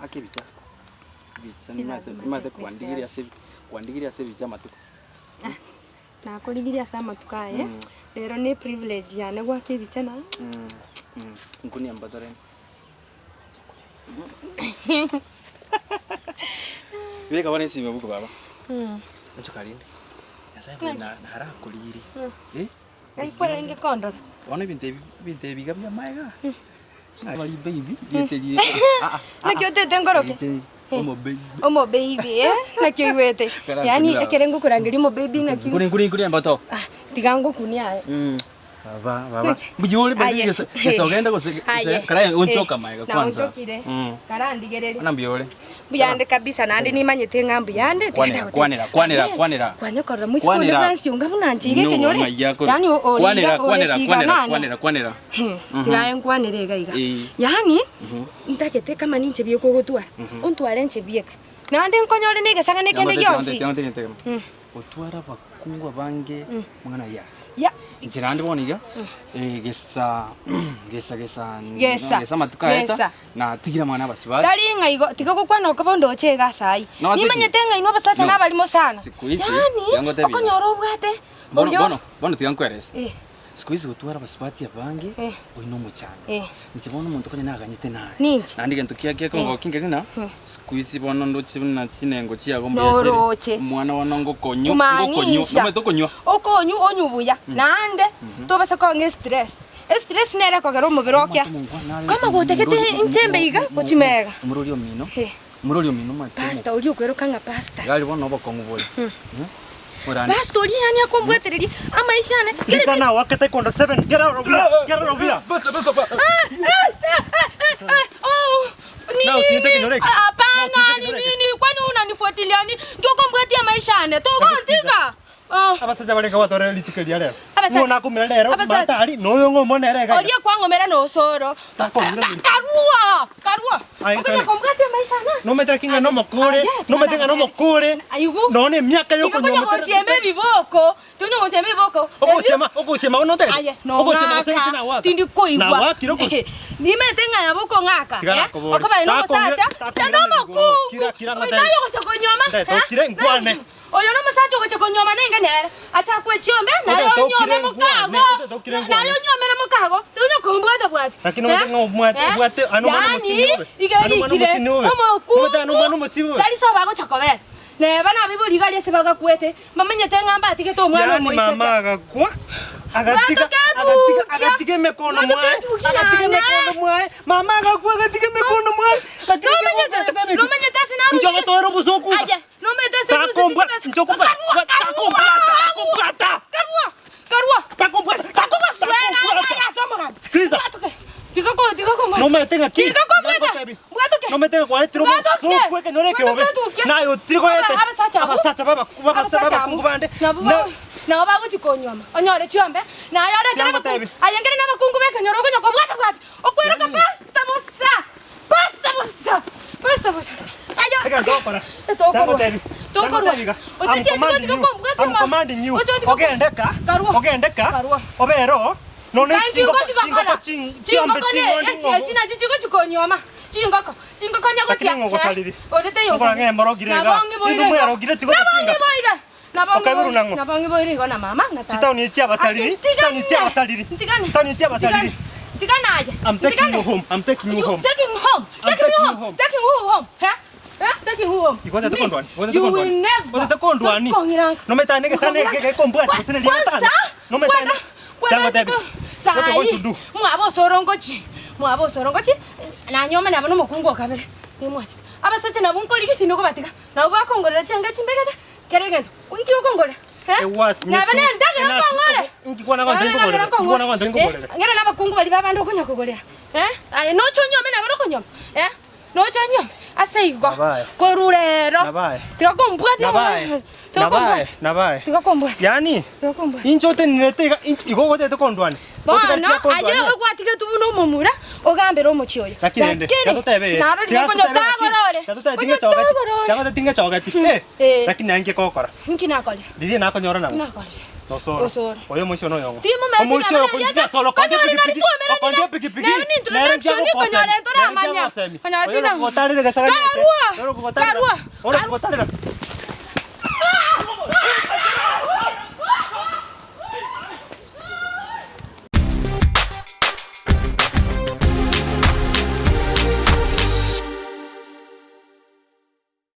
Ake ebicha, ebicha Si nimanyete lazima nimanyete take kwandigirie ase kwandigirie ase ebicha amatuko. Nakorigirie ase amatuko aye, rero ne privilege yane goaka ebicha na. Nkunia mbatore. Beka bono esimi obuku baba. Onchoka rende. Nyasaye buna na- narakorire. Eh? Ngai kwarenge kondora. Bono ebinto ebi ebinto ebi iga bia amaega. Bari baby riete rire. Ah ah. Naki otete nkoroke? Riete omo baby. Omo baby eh, naki oigwete? Kara Yaani nkunia. ekere ngokorangeria omo baby naki. Nkuni nkuni nkuni mbato. Ah, tiga ngokunie aye. Mm. Baba baba. Naki? Mbuya ore baby Aye. gese gese ogende gose gose Aye. kara onchoka Eh, maega kwanza. Naonchokire. Mm. Karandigereria. Ona mbuya ore. Mbuyande kabisa naende nimanyete ng'a mbuyande Kwanera, kwanera, kwanera, kwanera. Kwanya korora moiseke onde Kwanera. bwensi onga buna nche iga No, ekenyore. ng'ai akore. Yaani o- ore Kwanera, iga ore kwanera, figa kwanera, nane. kwanera, kwanera. Tiga aye nkwanere iga iga. Eh. Yaani ntagete kama ninche bieka ogotwara, ontware inche bieka. Naende nkonyore na egesagane kende gionsi. Otware abakungu abange mang'ana aya. Ya. Inche naende bono iga, eh, gesa gesa gesa Gesa, gesa amatuko aeta, gesa. natigire amang'ana abasubati. Tari ng'a igo, tiga gokwana okoba ondoche iga ase ayio. No, ase ki? Nimanyete ng'a inwe abasacha No. nabarimo sana. Siku hizi, Yaani, tiga ngotebie. okonyora obwate Bono oyo bono bono tiga nkwerese. Eh. Siku hizi gotwara abasubati abange, Eh. oyio na omochando. Eh. Inche bono omonto konya naganyete naye. Ninche. Naende egento kia gekongokia nkeri ng'a, siku hizi bono ndoche buna chinengo chiago mbuya chire. Noroche. Omwana bono ngokonywa, ngokonywa, Kumaanisha, nomanyete okonywa. okonywa onywe buya, naende tobasa kong'a estress. Estress nere ekogera omobere okia. Kama gotagete inchembe iga, gochimega. Omorori omino, Eh. omorori omino omanyete omo- Pastor oria okweroka ng'a pastor. Iga aria bono obokong'u bore. Morande. Pastor oria yaani akombwatereria amaisha ane. Kere Rika now, wake taekwondo 7. Get out of here. Get out of here. Oh, ni Na usiende nini? kinyore hiki. Na Hapana, usiende ni kinyore hiki. nini? Kwani unanifuatilia nini? Ndio kombwatia maisha ane. Togontiga. Oh. Abasacha barenge gwatwarire rituko eria rero. Abasacha. Ng'o nakumera rero, Abasacha. matari, noyo ng'o omone ere iga iga. Oria kwang'omera nosoro. Takong'ira Ka- binto. Karua, karua. Aye, Okonya sorry. kombwatia maisha ane. Nomanyete naki ng'a nomokore, Aye, nomanyete ng'a nomokore, Aigu. nonya emiaka Tiga konya yokonywa gosiema ebiboko. Tiga konya gosiema ebiboko. Ogosiema, ogosiema bono otebe? Aye, Ogosiema gose nong'aka, inche nawaka? tindi koigwa. Nawakire ogosi- Nimanyete ng'a nabo okong'aka, Tiga eh? nakoboria. Okoba aye Takong'ira- nomosacha, takong'ira na migoro. nomokungu. Kira- kira Oyo ng'atebe. naye ogocha konyuoma, Nde, eh? tokire nkwane. Oyo nomosacha ogocha konyuoma nenge nere, achakwe chiombe, naye Ote tokire onyuome nkwane, mokago. ote tokire nkwane. Naye onyuomere mokago, tonya kombwata bwati. Lakini nomanyete ng'a omwate- Eh? obwate- ano omwana Yaani, omosini obe. iga Ano omwana rikire, omosini obe. omokungu, Nomanyete ano omwana omosini obe. tari sobo agocha kobera. Neba nabaibori iga aria ase bagakwete, mbamanyete ng'a mbatigete omwana Yaani omoiseke. mama agakwa agatiga Batoke agatiga etukia. agatiga emekono Batoke mwaye etukia agatiga yane. emekono mwaye mama agakwa agatiga emekono mwaye Lakini Nomanyete, kegokora esani- nomanyete ase narusie. Inche ogotoera obosoku iga. Aye, nomanyete ase narusie Takombwa- chibesa. inche okombwa- Karua, takombwata, takombwata. Karua, karua. Takombwata, Takogoswera, takombwata. aye ase omogambi. Sikiliza. Bwatoke. Tiga ko- tiga kombwata. Nomanyete ng'aki? Tiga kombwata. Nagotebi. Bwatoke. Nomanyete ng'a kwaretire Bwatoke. obosoku ekenyoro ekeobe. Bwatoke etukia. Naye otiri koete. Aba- abasacha abwo. Abasacha baba- baba- Abasacha abwo. babakungu bande. Nabwo Na- ba- nabo bagochi konyuoma onyore chiombe naye oretere Nagotebi. abakungu aye nkere nabakungu bekenyoro okonya kobwata bwati okweroka pasta bosa pasta bosa pasta bosa ayo Egento ogokora. Tokorwa. Nagotebi. Tokorwa. Nagotebi iga. I'm Otochieti commanding gotiga you. kombwatia I'm ma- commanding you. Ochotiga ko- Ogende ka. Karua. Ogende ka. Karua. Obere oo. Nonya Kai chingoko chingoko chingoko chigokora. ching chiombe Chingoko ne ching'ondi echi ng'ogo. echi nachi chigochikonyuoma chingoko chingoko nyagochia Lakini ng'o gosariri? orete Ngokora ng'a emorogire iga. Nabong'iboire Inwe igo. mwerogire tigo gochinga. Nabong'iboire. Okaiburu nang'o? Nabong'iboire igo na mama na tata. Chitaoni echi chi'abasariri, Ati, chitaoni ntigane. chi'abasariri, Ntigane. chitaoni chi'abasariri. Ntigane aye. I'm taking Ntigane. you home. I'm taking you You home. taking home. I'm Taking me taking you home. home. Taking who home? Huh? Huh? Taking who home? Igo otete Me. kondwani, igo otete You will kondwani. never. Otete kondwani. Tokong'iranga. Nometane egesani eke gekombwati gose neria Kwanza, gatano. Nometane. kwenda- kwenda Tangotebi. chiko- What you going to Sahi, do? mwaba osorongochi mwaba osorongochi nanyoma nabo nomokungu okabere nimwachete abasacha nabo nkorigeti nokobatiga nabo bakongorera chianga chimbegete kera egento nki okongorera eh? Ewasi Naba nyetu- nendagera enasi- nkong'ore Nki kwana gonto Naba nendagera nkogorera, nki kwana gonto nkong'ore. nkogorera. Eh, ng'ere nabakungu baria babande okonya kogorera eh? Aye noche onyuome nabo nokonyuoma eh? Noche onyuome ase igo Nabae. korwa rero Nabae. tiga kombwatia Nabae. tiga Nabae. kombwatia Nabae. tiga kombwatia Yaani tiga kombwatia inche otenerete iga inche- igo ogotete kondwania. Bono Otigaretie aye kondwania. ogwatigetwe buna omomura. Ogambere omochie oyo. Lakini rende, Lakini, tiga totebe ee. narorire Tiga konya totebe lakini, otagora ore. tiga totebe Konya ting'echogeti. otagora ore. Tiga totebe ting'echogeti. Eh, Eh. lakini naye nki kokora? Nki nakorire? Riria nakonyora nang'o? Nakorire. Nosoro. Osoro. Oyo omoisia one oyong'o. Timomanyeti Omoisia oyo nabana okonchia erieta. asoro, okondia Konyora nari epikipiki, twamerani okondia na- epikipiki, nere ni nere introduction nkiagokosemi, konyora nere ntoramanya. nkiagosemi. Konyora Oyo tina- orokogotarera egesagani eke, Karua! orokogotarera, Karua! orokogotarera.